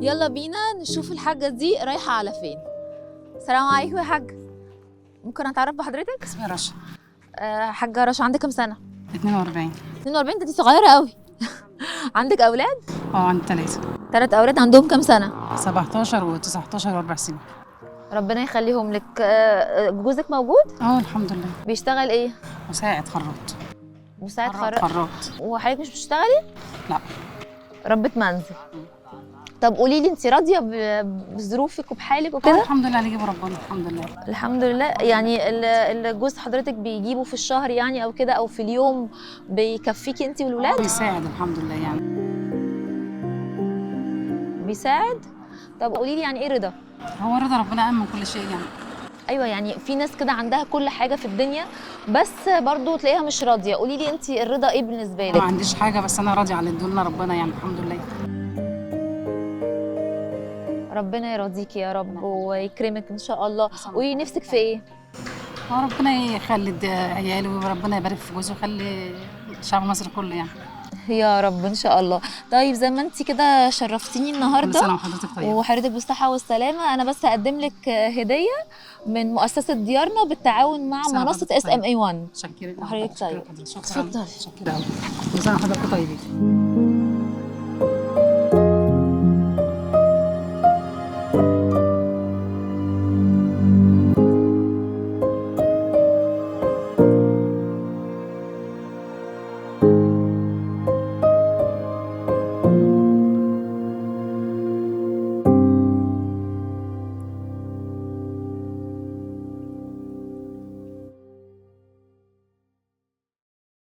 يلا بينا نشوف الحاجة دي رايحة على فين. السلام عليكم يا حاج، ممكن اتعرف بحضرتك؟ اسمي رشا. حاجة رشا، عندك كام سنة؟ 42. 42؟ ده انت صغيرة قوي. عندك اولاد؟ اه، عندي 3. 3 اولاد، عندهم كام سنة؟ 17 و19 و4 سنين. ربنا يخليهم لك. جوزك موجود؟ اه الحمد لله. بيشتغل ايه؟ مساعد خراط. مساعد خراط. خراط. وحضرتك مش بتشتغلي؟ لا. ربة منزل. طب قولي لي، انت راضية بظروفك وبحالك وكده؟ الحمد لله اللي جيبه ربنا، الحمد لله. الحمد لله. يعني اللي جوز حضرتك بيجيبه في الشهر يعني او كده او في اليوم بيكفيكي انت والولاد؟ بيساعد الحمد لله يعني. بيساعد. طب قولي لي، يعني ايه رضا؟ هو رضا ربنا اهم من كل شيء يعني. ايوه، يعني في ناس كده عندها كل حاجة في الدنيا بس برضو تلاقيها مش راضية. قولي لي انت الرضا ايه بالنسبة ما لك؟ عنديش حاجة، بس انا راضية على اللي ادولنا ربنا يعني، الحمد لله. ربنا يرضيكي يا رب ويكرمك ان شاء الله. قولي نفسك في ايه؟ ربنا يخلد عياله وربنا يبارك في جوزه ويخلي شعب مصر كله يعني. يا رب ان شاء الله. طيب زي ما انت كده شرفتيني كل النهارده، سنة وحضرتك طيب. وحضرتك بالصحة والسلامة. انا بس هقدم لك هديه من مؤسسة ديارنا بالتعاون مع سنة منصة وحضرتك SMA 1. شكرا. وحضرتك طيب. شكرا. اتفضلي. شكرا. كل سنة وحضرتك طيبين.